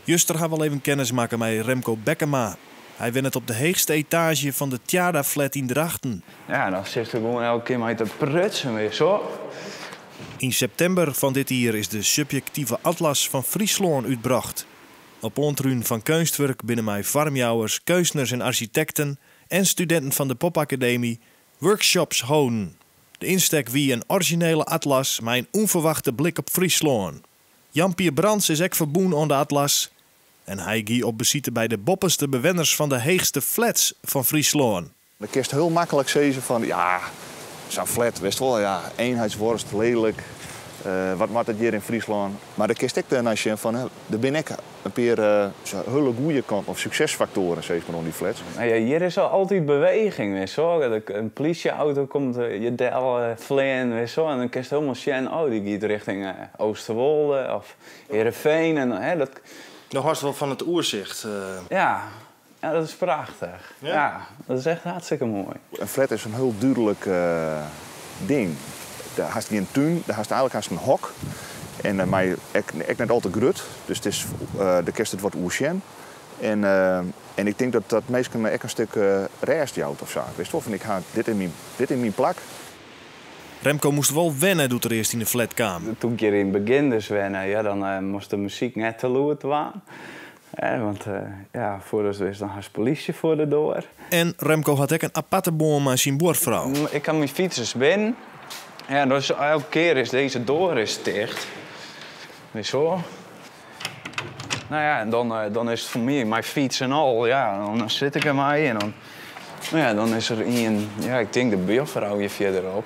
Juster ha we al even kennis makke mei Remco Bekkema. Hy wennet op de heechste etaazje fan de Tjaarda-flat yn Drachten. Ja, dan sitst der gewoan elke kear mei te prutsen weer zo. Yn septimber fan dit jier is de Subjektive Atlas fan Fryslân útbrocht. Op oantrún fan Keunstwurk binne mei foarmjouwers, keunstners en arsjitekten en studinten fan de Popakademy workshops holden. De ynstek wie in orizjinele atlas mei in ûnferwachte blik op Fryslân. Jan Pier Brands is ek ferbûn oan de atlas en hy gie op besite by de boppeste bewenners fan de heechste flats fan Fryslân. Dan kinst hiel maklik sizze fan ja, sa'n flat, witst wol, ja, eenheidsworst, lelijk, wat moat it hjir yn Fryslân. Mar dan kinst ek dêrnei sjen fan, der binne ek in pear hiele goede kanten of suksesfaktoaren sis mar oan dy flats. Nou ja, hjir is al altyd beweging, witst wol. In plysje-auto komt hjir del fleanen, witst wol. En dan kinst hielendal sjen, oh, dy giet rjochting Oosterwolde of Heerenveen. En, hè, dat... Do hâldst wol fan it oersicht. Ja. Ja, dat is prachtich. Ja? Ja, dat is echt hartstikke moai. In flat is in hiel dúdlik ding. Dêr hast gjin tún, dêr hast eigenlik hast in hok. En mei ek net al te grut, dus it is, dêr kinst it wat oer sjen. En, en ik tink dat dat minsken ek in stik rêst jout of sa. Witst wol, fan ik ha dit is myn, dit is myn plak. Remco moast wol wenne doe't er earst yn de flat kaam. Toen ik hjir yn it begjin dus wenne, ja, dan moast de muzyk net te lûd dwaan. Want ja, foardatst witst dan hast polysje foar de doar. En Remco hat ek in aparte bân mei syn buorfrou. Ik ha myn fyts binnen. Ja, dus elke kear is dizze doar is ticht. Witst wol. Nou ja, en dan, dan is it foar my, mei fyts en al, ja, dan sit ik dermei en dan, nou ja, dan is der ien, ja, ik tink de buorfrou hjir fierderop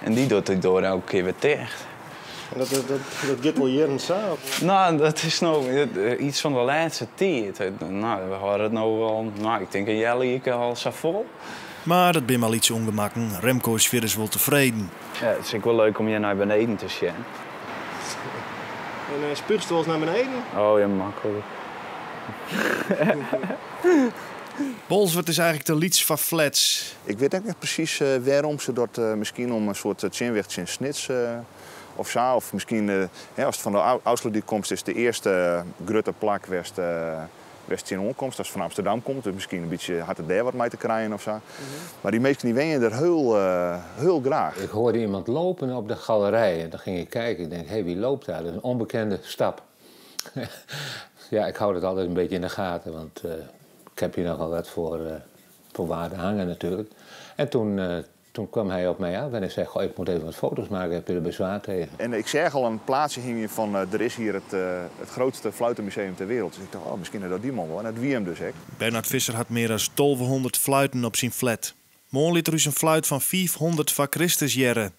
en dy docht de doar elke kear wer ticht. En dat, dat, dat giet al jierren sa? Of? Nou, dat is no iets fan de lêste tiid. Nou, we hâlde it no al, nou, ik tink in healjier al sa fol. Mar dat binne mar lytse ûngemakken. Remco is fierders wol tefreden. Ja, it is ek wol leuk om hjir nei beneden te sjen. En spûgest wolris nei beneden? Oh ja, maklik. Bolswert is eigenlik te lyts foar flats. Ik wit ek net presys wêrom se dat, miskien om in soart tsjinwicht tsjin Snits of sa. Of miskien, hè, ast fan de Ofslútdyk komst, is it de earste grutte plak wêr'tst wêr'tst tsjinoan komst ast fan Amsterdam komst. Dus miskien in bytsje hat it dêr wat mei te krijen of sa. Mar dy minsken dy wenje der hiel, hiel graach. Ik hoorde iemand lopen op de galerij en dan ging ik kijken. Ik denk, hé, wie loopt daar? Dat is een onbekende stap. Ja, ik hou dat altijd een beetje in de gaten, want ik heb hier nogal wat voor waarde hangen natuurlijk. En toen kwam hij op mij af en hij zei, goh, ik moet even wat foto's maken, heb je er bezwaar tegen? En ik zag al een plaatsje hingen van, er is hier het grootste fluitenmuseum ter wereld. Dus ik dacht, oh, misschien is dat die man wel. En dat wie hem dus ook. Bernard Visser hat mear as 1200 fluiten op syn flat. Moarn lit er ús in fluit fan 500 foar Kristus hearre.